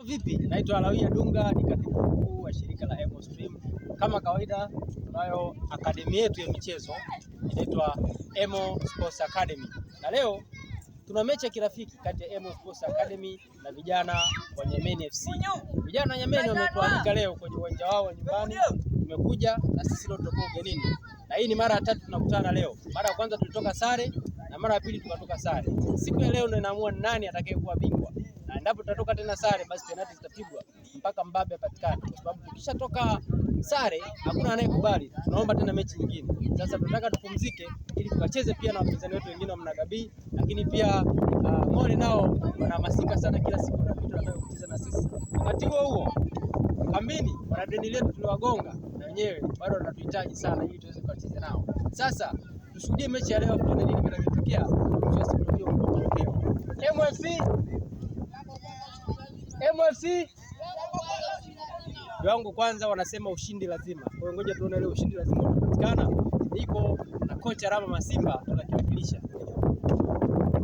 Vipi, naitwa Alawia Dunga, ni katibu mkuu wa shirika la Emo Stream. Kama kawaida, tunayo akademi yetu ya michezo inaitwa Emo Sports Academy, na leo tuna mechi ya kirafiki kati ya Emo Sports Academy na vijana wa Nyameni FC. Vijana wa Nyameni wametualika leo kwenye uwanja wao wa nyumbani, tumekuja na sisi leo tutakuwa ugenini, na hii ni mara ya tatu tunakutana leo. Mara ya kwanza tulitoka sare na mara ya pili tukatoka sare. Siku ya leo ndio inaamua nani atakayekuwa bingwa na endapo tutatoka tena sare, basi penalti zitapigwa mpaka mbabe apatikane, kwa sababu tukishatoka sare hakuna anayekubali, tunaomba tena mechi nyingine. Sasa tunataka tupumzike ili tukacheze pia na wapinzani wetu wengine wa Mnagabii, lakini pia Ng'ole nao wanahamasika sana, kila siku wanapita wanataka kucheza na sisi. Wakati huo huo kambini wana deni letu tuliwagonga, na wenyewe bado wanatuhitaji sana ili tuweze kucheza nao. Sasa tushuhudie mechi ya leo, tuone nini kinachotokea. MFC MFC wangu kwanza, wanasema ushindi lazima. Kwa hiyo ngoja tuone leo ushindi lazima utapatikana. Niko na kocha Rama Masimba tunakiwakilisha.